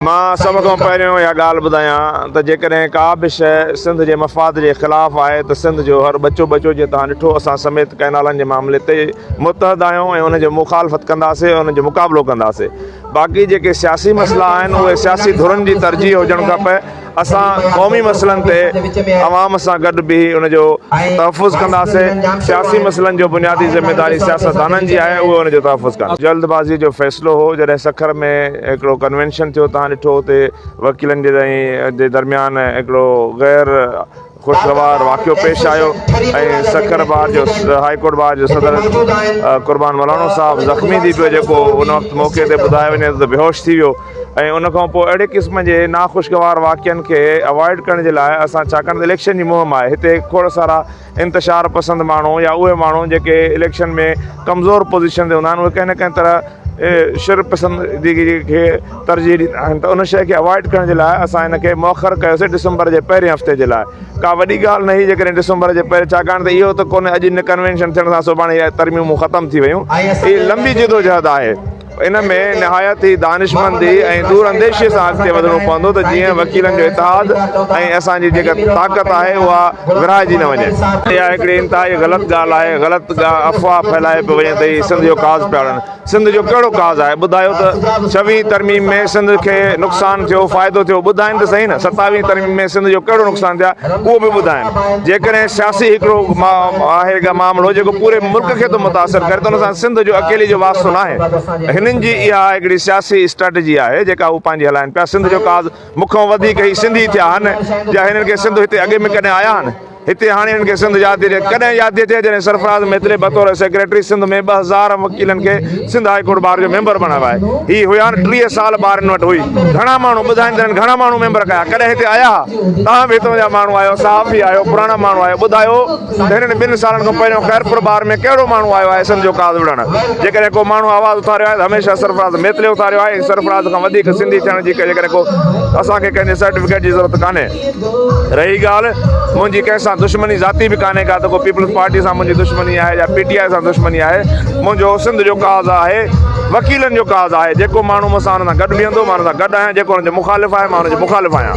مان سڀ کان پهريون اها ڳالهه ٻڌايان ته جيڪڏهن ڪا به شيء سنڌ جي مفاد جي خلاف آهي ته سنڌ جو هر ٻچو ٻچو جيئن توهان ڏٺو اسان سميت ڪئنالن جي معاملي تي متحد آهيون ۽ ان جي مخالفت ڪنداسين ۽ ان جو مقابلو ڪنداسين باقي جيڪي سياسي مسئلا آهن اهي سياسي ڌرين جي ترجيح هجڻ کپي اسان قومي مسئلن تي عوام سان گڏ بيهي ان جو تحفظ ڪنداسين، سياسي مسئلن جو بنيادي ذميواري سياستدانن جي آهي اهي ان جو تحفظ ڪن. جلد بازي جو فيصلو هو جڏهن سکر ۾ هڪڙو ڪنوينشن ٿيو تهان ڏٺو اتي وڪيلن جي جي درميان هڪڙو غير خوشگوار واقعو پيش آيو ۽ سکر بار جو هائي ڪورٽ بار جو صدر قربان مولاڻو صاحب زخمي ٿي پيو جيڪو ان وقت موقعي تي ٻڌايو وڃي ٿو ته بيهوش ٿي ويو ۽ ان کان پوء اهڙي قسم جي ناخوشگوار واقعن کي اوائڊ ڪرڻ جي لاء اسان ڇاڪاڻ ته اليڪشن جي مهم آهي هتي کوڙ سارا انتشار پسند ماڻهو يا اهي ماڻهو جيڪي اليڪشن ۾ ڪمزور پوزيشن تي هوندا آهن اهي ڪنهن نه ڪنهن طرح شر پسندي کي ترجيح ڏيندا آهن ته ان شيء کي اوائڊ ڪرڻ جي لاء اسان ان کي مؤخر ڪيوسي ڊسمبر جي پهرين هفتي جي لاء ڪا وڏي ڳالهه نه هئي جيڪڏهن ڊسمبر جي پهرين ڇاڪاڻ ته اهو ته ڪونهي اڄ ان ڪنوينشن ٿيڻ سان سڀاڻي اهي ترميمون ختم ٿي ويون هي لمبي جدوجهد آهي ان ۾ نهايت ئي دانشمندي ۽ دور انديشيء سان اڳتي وڌڻو پوندو ته جيئن وڪيلن جو اتحاد ۽ اسان جي جيڪا طاقت آهي اها ورهائجي نه وڃي. اها هڪڙي انتهائي غلط ڳالهه آهي، غلط افواهه ڦهلائي پيو وڃي ته هي سنڌ جو ڪاز پيا اڙن. سنڌ جو ڪهڙو ڪاز آهي؟ ٻڌايو ته ڇويهين ترميم ۾ سنڌ کي نقصان ٿيو، فائدو ٿيو، ٻڌائين ته سهي نه، ستاويهين ترميم ۾ سنڌ جو ڪهڙو نقصان ٿيو آهي اهو به ٻڌائين. جيڪڏهن سياسي هڪڙو آهي معاملو جيڪو پوري ملڪ کي ٿو متاثر ڪري ته ان سان سنڌ جو اڪيلي جو واسطو ناهي. هنن جي اها هڪڙي سياسي اسٽريٽجي آهي جيڪا هو پنهنجي هلائين پيا. سنڌ جو ڪاز مون کان وڌيڪ هي سنڌي ٿيا آهن جا هنن کي سنڌ هتي اڳي ۾ ڪڏهن آيا آهن. هتي هاڻي هنن کي سنڌ ياد ٿي اچي. ڪڏهن ياد ٿي اچي جڏهن سرفراز ميتلي بطور سيڪريٽري سنڌ ۾ 2000 وڪيلن کي سنڌ هاء ڪورٽ بار جو ميمبر بڻايو آهي. هي هيا 30 سال بارن وٽ هئي. گهڻا ماڻهو ٻڌائين ته هنن گهڻا ماڻهو ميمبر ڪيا. ڪڏهن هتي آيا ها؟ توهان به هتان جا ماڻهو آهيو، صحافي آهيو، پراڻا ماڻهو آهيو، ٻڌايو ته هنن ٻن سالن کان پهريون خيرپور بار ۾ ڪهڙو ماڻهو آيو آهي سنڌ جو ڪاز وڙهڻ؟ جيڪڏهن ڪو ماڻهو آواز اٿاريو آهي ته هميشه سرفراز ميتلي اٿاريو آهي ۽ سرفراز کان وڌيڪ سنڌي ٿيڻ جي جيڪڏهن ڪو اسان کي ڪنهن جي سرٽيفڪيٽ جي ضرورت ڪانهي. رهي ڳالهه منهنجي ڪنهن سان دشمني ذاتي به ڪانهي ڪا ته ڪو پيپلز پارٽي سان منهنجي دشمني آهي يا پي ٽي آء سان دشمني آهي، منهنجو سنڌ جو ڪاز آهي، وڪيلن جو ڪاز آهي، جيڪو ماڻهو مون سان ان سان گڏ بيهندو مان ان سان گڏ آهيان، جيڪو ان جو مخالف آهي مان ان جو مخالف آهيان.